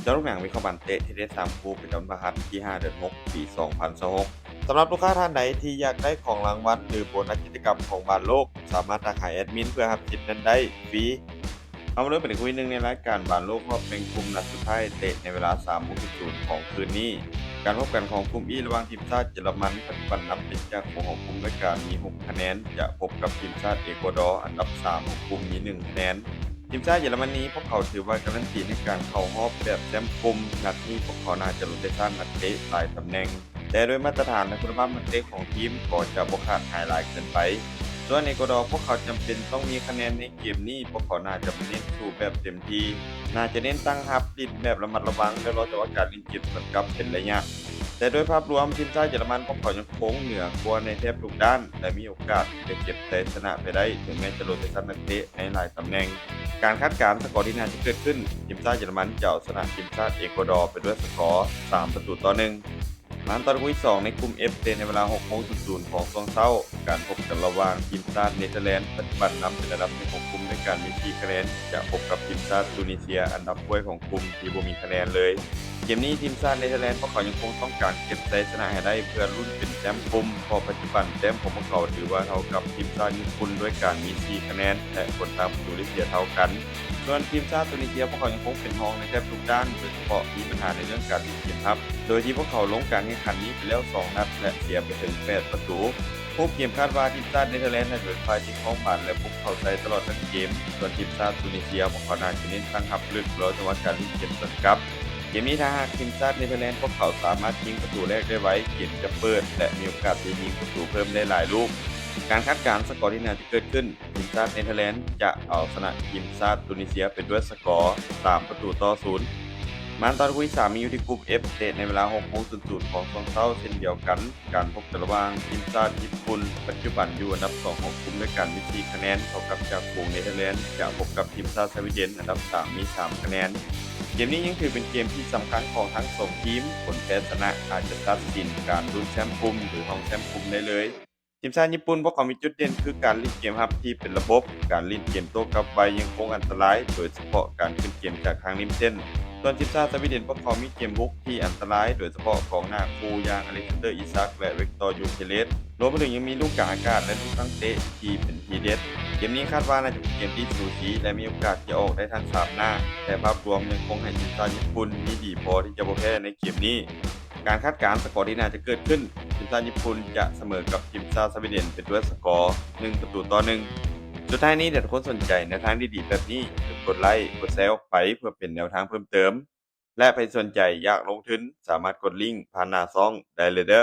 ເຈາະລູກໜັງວິເຄາະບານເຕະທີ່ເດັດສາມຄູ່ ປະຈຳວັນພະຫັດທີຫ້າ ເດືອນຫົກ ປີສອງພັນຊາວຫົກ. ສຳລັບລູກຄ້າທ່ານໃດທີ່ຢາກໄດ້ຂອງລາງວັນ ຫຼື ໂບນັດກິດຈະກຳຂອງບານໂລກ ສາມາດທັກຫາແອດມິນເພື່ອຮັບສິດນັ້ນໄດ້ຟຣີ. ເຮົາມາເລີ່ມໄປທີ່ຄູ່ທີໜຶ່ງໃນລາຍການບານໂລກຮອບແບ່ງກຸ່ມນັດສຸດທ້າຍ ເຕະໃນເວລາສາມໂມງຂອງຄືນນີ້. ການພົບກັນຂອງກຸ່ມ E ລະຫວ່າງທີມຊາດເຢຍລະມັນ ປັດຈຸບັນນຳເປັນຈ່າຝູງຂອງກຸ່ມດ້ວຍການມີຫົກຄະແນນ ຈະພົບກັບທີມຊາດເອກົວດໍ ອັນດັບສາມຂອງກຸ່ມມີໜຶ່ງຄະແນນ. ທີມຊາດເຢຍລະມະນີ ພວກເຂົາຖືວ່າກາຣັນຕີໃນການເຂົ້າຮອບແບບແຊ້ມກຸ່ມ. ນັດນີ້ພວກເຂົາໜ້າຈະລົງໄດ້ສ້າງນັກເຕະຫຼາຍຕຳແໜ່ງ, ແຕ່ດ້ວຍມາດຕະຖານ ແລະ ຄຸນນະພາບນັກເຕະຂອງທີມກໍຈະບໍ່ຂາດຫາຍຫຼາຍເກີນໄປ. ສ່ວນເອກົວດໍ ພວກເຂົາຈຳເປັນຕ້ອງມີຄະແນນໃນເກມນີ້, ພວກເຂົາໜ້າຈະບໍ່ເນັ້ນສູ້ແບບເຕັມທີ່, ໜ້າຈະເນັ້ນຕັ້ງຮັບ, ຫຼິ້ນແບບລະມັດລະວັງ ແລະ ລໍຈັງຫວະການຫຼິ້ນເກມສວນກັບເປັນໄລຍະ. ແຕ່ໂດຍພາບລວມ ທີມຊາດເຢຍລະມັນພວກເຂົາຍັງຄົງເໜືອກວ່າໃນແທບທຸກດ້ານ ແລະ ມີໂອກາດທີ່ຈະເກັບໄຊຊະນະໄປໄດ້ ເຖິງແມ່ນຈະໂລເຕຊັນນັກເຕະໃນຫຼາຍຕຳແໜ່ງ. ການຄາດການສະກໍທີ່ໜ້າຈະເກີດຂຶ້ນ, ທີມຊາດເຢຍລະມັນຈະເອົາຊະນະທີມຊາດເອກົວດໍໄປດ້ວຍສະກໍສາມປະຕູຕໍ່ໜຶ່ງ. ມາຕໍ່ຄູ່ທີສອງໃນກຸ່ມ F ເຕະໃນເວລາຫົກໂມງຂອງຊ່ວງເຊົ້າ, ການພົບກັນລະຫວ່າງທີມຊາດເນເທີແລນ ປັດຈຸບັນນຳເປັນອັນດັບໜຶ່ງຂອງກຸ່ມດ້ວຍການມີສີ່ຄະແນນ ຈະພົບກັບທີມຊາດຕູນີເຊຍ ອັນດັບຫ້ວຍຂອງກຸ່ມທີ່ບໍ່ມີຄະແນນເລີຍ. ເກມນີ້ທີມຊາດເນເທີແລນ ພວກເຂົາຍັງຄົງຕ້ອງການເກັບໄຊຊະນະໃຫ້ໄດ້ເພື່ອລຸ້ນເປັນແຊ້ມກຸ່ມ, ເພາະປັດຈຸບັນແຕ້ມຂອງພວກເຂົາຖືວ່າເທົ່າກັບທີມຊາດຍີ່ປຸ່ນດ້ວຍການມີສີ່ຄະແນນ ແລະ ຜົນຕາມປະຕູໄດ້ເສຍເທົ່າກັນ. ສ່ວນທີມຊາດຕູນີເຊຍ ພວກເຂົາຍັງຄົງເປັນຮອງໃນແທບທຸກດ້ານ, ໂດຍສະເພາະມີບັນຫາໃນເລື່ອງການຫຼິ້ນເກມຮັບ, ໂດຍທີ່ພວກເຂົາລົງການແຂ່ງຂັນນີ້ໄປແລ້ວສອງນັດ ແລະ ເສຍໄປເຖິງແປດປະຕູ. ຮູບເກມຄາດວ່າທີມຊາດເນເທີແລນ ຈະເປັນຝ່າຍທີ່ຄອງບານ ແລະ ບຸກເຂົ້າໃສ່ຕະຫຼອດທັງເກມ. ສ່ວນທີມຊາດຕູນີເຊຍ ພວກເຂົາໜ້າຈະເນັ້ນຕັ້ງຮັບເລິກ ລໍຈັງຫວະການຫຼິ້ນເກມສວນກັບ. ເກມນີ້ຖ້າຫາກທີມຊາດເນເທີແລນ ພວກເຂົາສາມາດຍິງປະຕູແລກໄດ້ໄວ, ເກມຈະເປີດ ແລະ ມີໂອກາດທີ່ຈະຍິງປະຕູເພີ່ມໄດ້ຫຼາຍລູກ. ການຄາດການສະກໍທີ່ໜ້າຈະເກີດຂຶ້ນ, ທີມຊາດເນເທີແລນ ຈະເອົາຊະນະທີມຊາດຕູນີເຊຍໄປດ້ວຍສະກໍສາມປະຕູຕໍ່ສູນ. ມາຕໍ່ຄູ່ທີສາມ ມີຢູ່ທີ່ກຸ່ມ F ເຕະໃນເວລາຫົກໂມງຂອງຊ່ວງເຊົ້າເຊັ່ນດຽວກັນ. ການພົບກັນລະຫວ່າງທີມຊາດຍີ່ປຸ່ນ ປັດຈຸບັນຢູ່ອັນດັບສອງຂອງກຸ່ມດ້ວຍການມີສີ່ຄະແນນ ເທົ່າກັບຈາກຝູງເນເທີແລນ ຈະພົບກັບທີມຊາດສະວີເດັນ ອັນດັບສາມມີສາມຄະແນນ. ເກມນີ້ຍັງຖືເປັນເກມທີ່ສຳຄັນຂອງທັງສອງທີມ, ຜົນແພ້ຊະນະອາດຈະຕັດສິນການລຸ້ນແຊ້ມກຸ່ມ ຫຼື ຮອງແຊ້ມກຸ່ມໄດ້ເລີຍ. ທີມຊາດຍີ່ປຸ່ນ ພວກເຂົາມີຈຸດເດັ່ນຄືການຫຼິ້ນເກມຮັບທີ່ເປັນລະບົບ, ການຫຼິ້ນເກມໂຕ້ກັບໄວຍັງຄົງອັນຕະລາຍ, ໂດຍສະເພາະການຂຶ້ນເກມຈາກທາງລິມເສັ້ນ. ສ່ວນທີມຊາດສະວີເດັນ ພວກເຂົາມີເກມບຸກທີ່ອັນຕະລາຍ, ໂດຍສະເພາະກອງໜ້າຄູ່ຢ່າງ ອາເລັກຊານເດີ ອີຊັກ ແລະ ວິກຕໍ ຢູເຄເລສ, ລວມໄປເຖິງຍັງມີລູກກາງອາກາດ ແລະ ລູກຕັ້ງເຕະທີ່ເປັນທີເດັດ. ເກມນີ້ຄາດວ່າໜ້າຈະເປັນເກມທີ່ສູສີ ແລະ ມີໂອກາດທີ່ອອກໄດ້ທັງສາມໜ້າ, ແຕ່ພາບລວມຍັງຄົງໃຫ້ທີມຊາດຍີ່ປຸ່ນມີດີພໍທີ່ຈະບໍ່ແພ້ໃນເກມນີ້. ການຄາດການສະກໍທີ່ໜ້າຈະເກີດຂຶ້ນ, ທີມຊາດຍີ່ປຸ່ນຈະສະເໝີກັບທີມຊາດສະວີເດັນໄປດ້ວຍສະກໍໜຶ່ງປະຕູຕໍ່ໜຶ່ງ. ສຸດທ້າຍນີ້ ຖ້າທຸກຄົນສົນໃຈແນວທາງດີໆແບບນີ້, ຢ່າລືມກົດໄລ, ກົດແຊອອກໄປເພື່ອເປັນແນວທາງເພີ່ມເຕີມ ແລະ ໃຜສົນໃຈຢາກລົງທຶນ ສາມາດກົດລິ້ງຜ່ານໜ້າຊ່ອງໄດ້ເລີຍເດີ້.